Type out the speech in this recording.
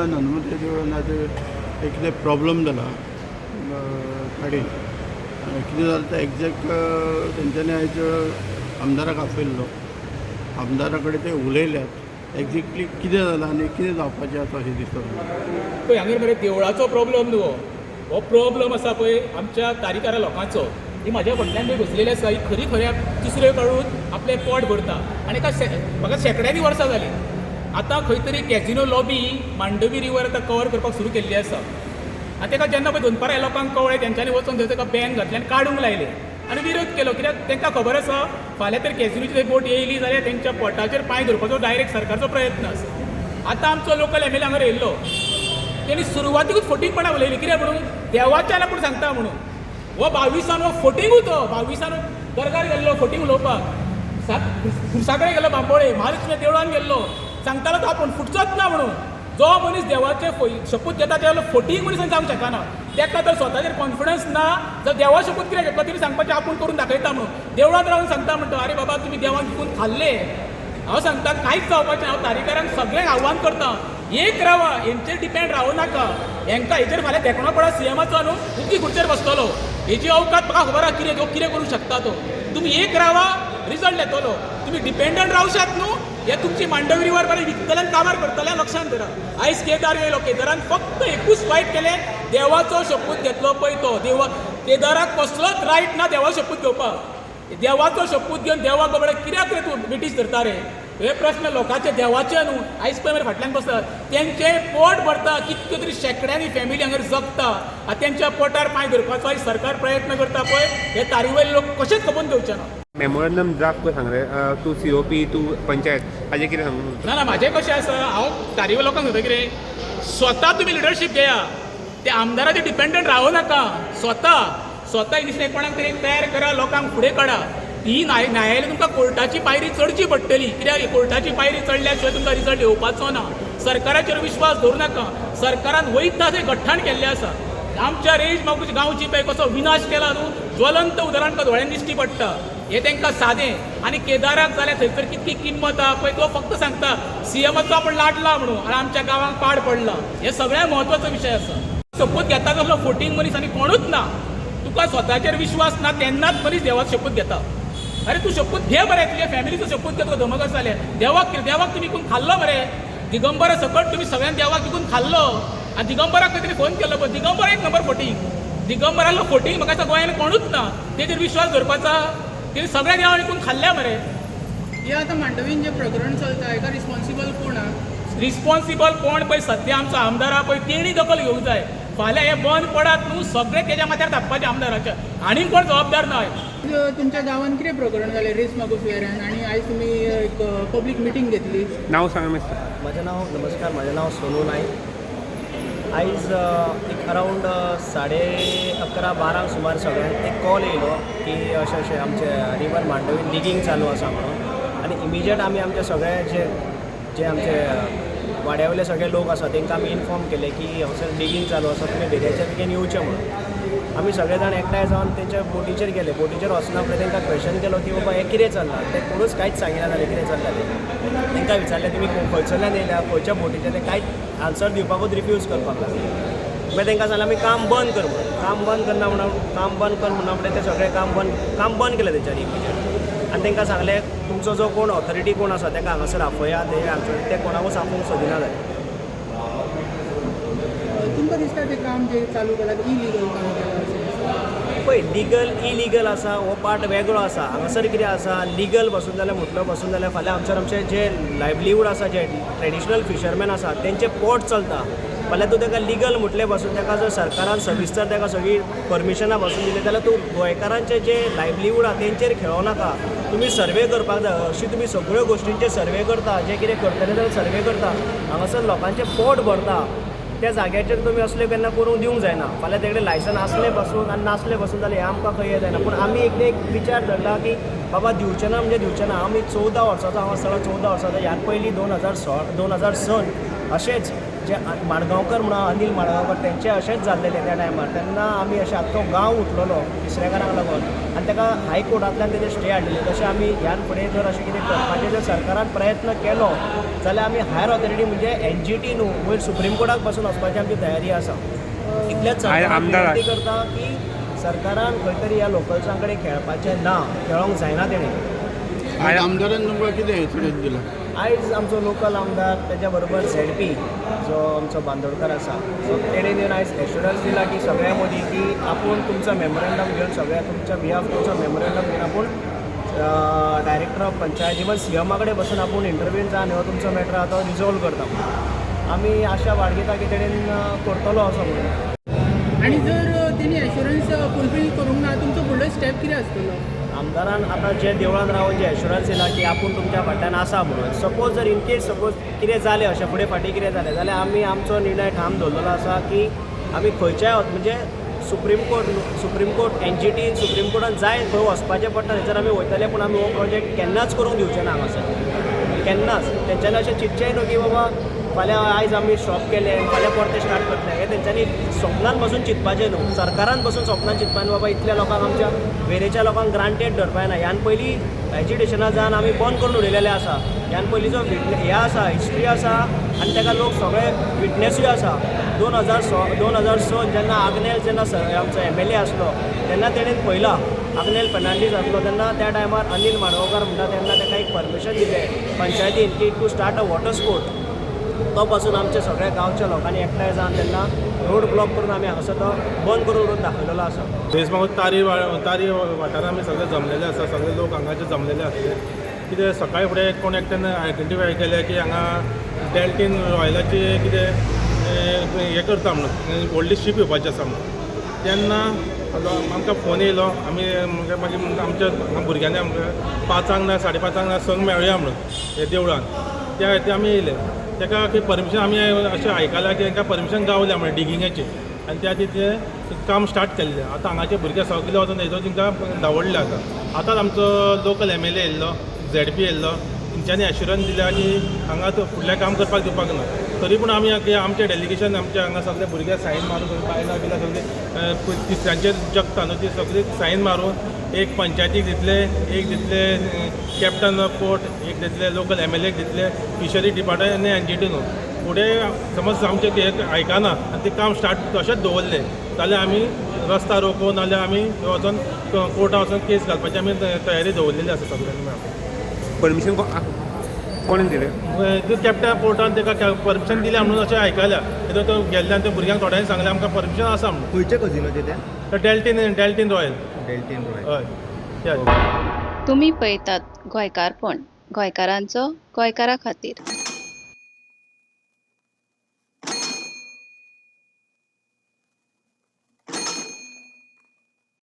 देवळान, हनुमंत देवळान आज एक कितें प्रॉब्लम जाला गाडयेन. कितें जालें तें एग्जॅक्ट तेंच्यांनी आयज आमदाराक आपयल्लो. आमदारा कडेन ते उलयल्यात. एग्जॅक्टली कितें जालां आनी कितें जावपाचें आसा अशें दिसता तुमकां? पळय, हांगर मरे देवळाचो प्रॉब्लम न्हू हो. हो प्रॉब्लम आसा पळय आमच्या तारीकारा लोकांचो. ही म्हाज्या फाटल्यान पळय बसलेली आसा, ही खरी खऱ्या दुसऱ्यो काडून आपलें पोट भरता आनी एका म्हाका शेंकड्यांनी वर्सां जालीं. आतां खंय तरी कॅजिनो लॉबी मांडवी रिवर आतां कवर करपाक सुरू केल्ली आसा आनी ताका जेन्ना पळय दनपारां लोकांक कळ्ळें, तेंच्यांनी वचून थंय ताका बॅन घातलें आनी काडूंक लायलें आनी विरोध केलो, कित्याक तांकां खबर आसा, फाल्यां तर कॅजिनोची बोट येयली जाल्यार तेंच्या पोटाचेर पांय धरपाचो डायरेक्ट सरकारचो प्रयत्न आसा. आतां आमचो लोकल एमएलए हांगा येयल्लो, तेणी सुरवातीकूच फटींगपणां उलयली. कितें म्हणून? देवाच्यान आपूण सांगता म्हणून. हो 22 हो फटींगूच. हो 22 दरगार गेल्लो फटींग उलोवपाक, सात खुर्सा कडेन गेल्लो, बांबोळे महालक्ष्मी देवळान गेल्लो, सांगतालो तो आपूण फुटचोच ना म्हणून. जो मनीस देवाचे शपूत घेता ते फटींग मनीस जावंक शकना. ताका तर स्वताचेर कॉन्फिडन्स ना जर देवा शपूत कित्याक घेतलो? तेणी सांगपाचें आपूण करून दाखयता म्हणून. देवळांत रावन सांगता म्हणटा. अरे बाबा, तुमी देवाक विकून खाल्ले. हांव सांगता, कांयच जावपाचें. हांव तारीकारांक सगळ्यांक आव्हान करता, एक रावा, हेंचेर डिपेंड रावं नाका. हेंकां हेचेर फाल्यां धेंकणो पडत सीएमाचो न्हू, उकी खुर्चेर बसतलो. हेजी अवकात म्हाका खबर आहा, कितें तो कितें करूंक शकता तो. तुमी एक रावा, रिजल्ट येतलो. तुमी डिपेंडंट रावशात न्हू, हे तुमची मांडवी रिवर बरें विकतले आनी काबार करतले, लक्षांत धरा. आयज केदार येयलो, केदारान फक्त एकूच फायट केलें, देवाचो शपूत घेतलो पळय तो. देवा, केदाराक कसलोच रायट ना देवा शपूत घेवपाक. देवाचो शपूत घेवन देवाक बाबडे कित्याक रे तूं ब्रिटीश धरता रे? हे प्रश्न लोकांचे देवाचे न्हू. आयज पळय मरे फाटल्यान बसतात, तेंचे पोट भरता. कितक्यो तरी शेंकड्यांनी फॅमिली हांगर जगता आनी तेंच्या पोटार पांय धरपाचो आयज सरकार प्रयत्न करता पळय, हे तारीवयले लोक कशेंच खपोवन घेवचे ना. मेमोरंडम ड्राफ्ट कर सांगले तूं सीओपी, तूं पंचायत, हाजें कितें सांगू? ना ना, म्हाजें कशें आसा, हांव तारीवयल्या लोकांक सांगता कितें, स्वता तुमी लिडरशीप घेया. ते आमदाराचेर डिपेंडंट रावं नाका. स्वता स्वता इनिशिएट कोणाक तरी तयार करा, लोकांक फुडें काडा. ही न्यायालय तुमकां कोर्टाची पायरी चडची पडटली, कित्याक कोर्टाची पायरी चडल्या शिवाय तुमकां रिजल्ट येवपाचो ना. सरकाराचेर विश्वास दवरूं नाका. सरकारान वयता थंय गठ्ठाण केल्लें आसा. आमच्या रेज मागूश गांवची पळय कसो विनाश केला न्हू, ज्वलंत उदाहरण तुका दोळ्यांनी दिश्टी पडटा. हे तांकां सादें. आनी केदाराक जाल्यार थंयसर कितकी किंमत आहा पळय, तो फक्त सांगता सीएमाचो आपूण लाडला म्हणून आनी आमच्या गांवांक पाड पडला. हे सगळ्यात म्हत्वाचो विशय आसा. शपूत घेता तसलो फटींग मनीस आनी कोणूच ना. तुका स्वताचेर विश्वास ना तेन्नाच मनीस देवाचो शपूत घेता. अरे, तूं शपूत घे बरे, तुज्या फॅमिलीचो शपूत घेतलो, धमक आसताले. देवाक कितें? देवाक तुमी विकून खाल्लो मरे. दिगंबरा सकट तुमी सगळ्यान देवाक विकून खाल्लो आनी दिगंबराक खंय तरी फोन केल्लो. पण दिगंबर एक नंबर फटींग. दिगंबरालो फटींग म्हाका दिसता गोंयान कोणूच ना. तेजेर विश्वास दवरपाचा? तेणी सगळ्या देवान विकून खाल्ल्या मरे. हे आतां मांडवीन जे प्रकरण चलता, हेका रिस्पॉन्सिबल कोण आहा? रिस्पॉन्सिबल कोण पळय, सद्या आमचो आमदार आहा पळय, तेणी दखल घेवंक जाय. फाल्यां हें बंद पडात न्हू, सगळें तेज्या माथ्यार धाडपाचें आमदाराच्या. आनीक कोण जबाबदार ना. तुमच्या गांवांत कितें प्रकरण जालें रेस मागूस वेऱ्यान आनी आयज तुमी एक पब्लीक मिटींग घेतली? नांव सांगा मातशें. म्हजें नांव, नमस्कार, म्हजें नांव सोनू नायक. आयज एक अरावंड 11:30 12 सुमार सगळ्यांक एक कॉल येयलो की अशें अशें आमचे रिवर मांडवीन डिगींग चालू आसा म्हणून. आनी इमिजिएट आमी आमचे सगळे जे जे आमचे वाड्या वयले सगळे लोक आसा, तांकां आमी इन्फॉर्म केलें की हांगसर डिगींग चालू आसा, तुमी बेगीनच्या बेगीन येवचें म्हणून. आमी सगळे जाण एकठांय जावन तेंच्या बोटीचेर गेले. बोटीचेर वचना फुडें तांकां क्वेश्चन केलो की बाबा, हें कितें चल्लां? ते कोणूच कांयच सांगिना जालें कितें चल्लां तें. तांकां विचारलें, तुमी खंयसरल्यान येयल्या, खंयच्या बोटीचेर? ते कांयच आन्सर दिवपाकूच रिफ्यूज करपाक लागले. मागीर तांकां सांगलें, आमी काम बंद कर म्हणून. काम बंद करना म्हणून, काम बंद कर म्हणून फुडें ते सगळें काम बंद केलें तेंच्यांनी इमिजिएट. आनी तांकां सांगलें, तुमचो जो कोण ऑथॉरिटी कोण आसा ताका हांगासर आफयात. हे आमचे ते कोणाकूच आपोवंक सोदिना जाले. तुमकां दिसता तें काम जें चालू केलां, इलिगल काम केलां अशें दिसता? पळय, लिगल इलिगल आसा हो पार्ट वेगळो आसा. हांगासर कितें आसा, लिगल बसून जाल्यार, म्हटलो बसून जाल्यार, फाल्यां आमचेर आमचे जे लायवलीहूड आसा, जे ट्रेडिशनल फिशरमॅन आसा, तेंचें पोट चलता. फाल्यां तूं ताका लिगल म्हटलें बसून, ताका जर सरकारान सविस्तर ताका सगळीं परमिशनां बसून दिली जाल्यार, तूं गोंयकारांचें जे लायवलीहूड आहा तेंचेर खेळों नाका. तुमी सर्वे करपाक जाय. हरशीं तुमी सगळ्यो गोश्टींचे सर्वे करता, जे कितें करतले जाल्यार सर्वे करता. हांगासर लोकांचें पोट भरता त्या जाग्याचेर तुमी असलें केन्ना करूंक दिवंक जायना. फाल्यां तेकडे लायसन आसलें पासून आनी नासलें पासून जाल्यार हें आमकां खंय जायना. पूण आमी एक एक विचार धरला की बाबा, दिवचें ना म्हणजे दिवचें ना. आमी 14 वर्सांचो हांव आसतना, 14 वर्सांचो, ह्यान पयलीं 2016, 2000 सन अशेंच. जे माडगांवकर म्हणून अनिल माडगांवकर तेंचे अशेंच जाल्लेलें त्या टायमार, तेन्ना आमी अशें आख्खो गांव उठलेलो तिसरेकारांक लागून आनी ताका हायकोर्टांतल्यान तेजेर स्टे हाडलेली. तशें आमी ह्यान फुडें जर अशें कितें करपाचें जर सरकारान प्रयत्न केलो जाल्यार आमी हायर ऑथॉरिटी म्हणजे एनजीटी न्हू वयर सुप्रीम कोर्टाक पासून वचपाची आमची तयारी आसा. इतलेंच सरकाराक विनंती करता की सरकारान खंय तरी ह्या लोकल्सां कडेन खेळपाचें ना, खेळोंक जायना तेणें. आयज आमदारान तुमकां कितें एश्युरन्स दिला? आयज आमचो लोकल आमदार तेच्या बरोबर झेडपी जो आमचो बांदोडकर आसा, सो तेणें येवन आयज एश्युरन्स दिला की सगळ्यां मदीं की आपूण तुमचो मेमोरेंडम घेवन सगळ्या तुमच्या बिहाफ तुमचो मेमोरेंडम घेवन आपूण डायरेक्टर ऑफ पंचायत इवन सीएमा कडेन बसून आपूण इंटरव्यून जावन हो तुमचो मॅटर आहा तो रिजॉल्व करता. आमी आशा बाळगिता की तेणेन करतलो असो म्हणून. आनी जर तेणी एश्युरन्स फुलफील करूंक ना, तुमचो फुडलो स्टेप कितें आसतलो? आमदारान आतां जे देवळान रावन जे एश्युरन्स दिला की आपूण तुमच्या फाटल्यान आसा म्हणून, सपोज जर इनकेस सपोज कितें जालें अशें फुडें फाटीं कितें जालें जाल्यार आमी आमचो निर्णय ठाम दवरलेलो आसा की आमी खंयच्याय म्हणजे supreme court NGT supreme कोर्टान जाय खंय वचपाचें पडटा थंयसर आमी वयतले, पूण आमी हो प्रोजेक्ट केन्नाच करूंक दिवचे ना हांगासर, केन्नाच. तेंच्यांनी अशें चिंतचेंय न्हू की बाबा फाल्यां आयज आमी स्टॉप केलें फाल्यां परतें स्टार्ट करतले, हें तेंच्यांनी स्वप्नान बसून चिंतपाचें न्हू, सरकारान बसून स्वप्नान चिंतपाचें बाबा इतल्या लोकांक आमच्या वेरेच्या लोकांक ग्रांटेड धरपा येना. ह्यान पयलीं एजिटेशना जावन आमी बंद करून उडयलेलें आसा, ह्यान पयलींचो हे आसा, हिस्ट्री आसा आनी ताका लोक सगळे विटनेसूय आसा. 2006 जेन्ना आग्नेल जेन्ना आमचो एमएलए आसलो तेन्ना तेणेन पळयला, आग्नेल फेर्नांडीस आसलो तेन्ना त्या टायमार अनिल माडगांवकार म्हणटा तेन्ना ताका एक परमिशन दिलें पंचायतीन की to start a water sport. तो पासून आमच्या सगळ्या गांवच्या लोकांनी एकठांय जावन तेन्ना रोड ब्लॉक करून आमी हांगासर तो बंद करून रोड दाखयलेलो आसा. रेस मागूस तारी वाठारांत आमी सगळे जमलेले आसा, सगळे लोक हांगाचे जमलेले आसले. कितें सकाळी फुडें कोण एकट्यान आयडेंटिफाय केलें की हांगा डेल्टीन रॉयलाची कितें हें करता म्हणून, व्हडली शीप येवपाची आसा म्हणून. तेन्ना आमकां फोन येयलो, आमी मागीर आमच्या भुरग्यांनी आमकां 5 ना 5:30 ना 6 मेळया म्हणून हे देवळान, त्या खातीर आमी येयले. ताका की परमिशन आमी अशें आयकलां की तांकां परमिशन गावल्या म्हणून डिगिंगाचें, आनी त्या खातीर तें काम स्टार्ट केल्लें. आतां हांगाचे भुरगे सगळे वचून हेजो तांकां धांवडले. आतां आतांच आमचो लोकल एमएलए येयल्लो, झेडपी येयल्लो, तेंच्यांनी एश्युरन्स दिल्या की हांगा फुडलें काम करपाक दिवपाक ना. तरी पूण आमी आमचें डेलिगेशन आमचे हांगा सगळे भुरगे सायन मारून, बायलां बिलां सगळीं तिसऱ्यांचेर जगता न्हू, ती सगळी सायन मारून एक पंचायतीक दितले, एक दितले कॅप्टन ऑफ पोर्ट, एक दितले लोकल एमएलएक दितले, फिशरी डिपार्टमेंट आनी एनजीटी न्हू. फुडें समज आमचें हें आयकना आनी तें काम स्टार्ट तशेंच दवरलें जाल्यार आमी रस्ता रोको, नाजाल्यार आमी वचोन कोर्टान वचोन केस घालपाची आमी तयारी दवरलेली आसा सगळ्यांनी मेळून. परमिशन कोणें दिलें? कॅप्टन पोर्टान ताका परमिशन दिल्या म्हणून अशें आयकल्या. तेतून तो गेल्ल्यान त्या भुरग्यांक थोड्यांनी सांगलें आमकां परमिशन आसा म्हणून. खंयचे कजिनोचें तें? डेल्टीन रॉयल. डेल्टीन रॉयल. हय. तुमी पळयतात गोंयकारपण, गोंयकारांचो गोंयकारा खातीर.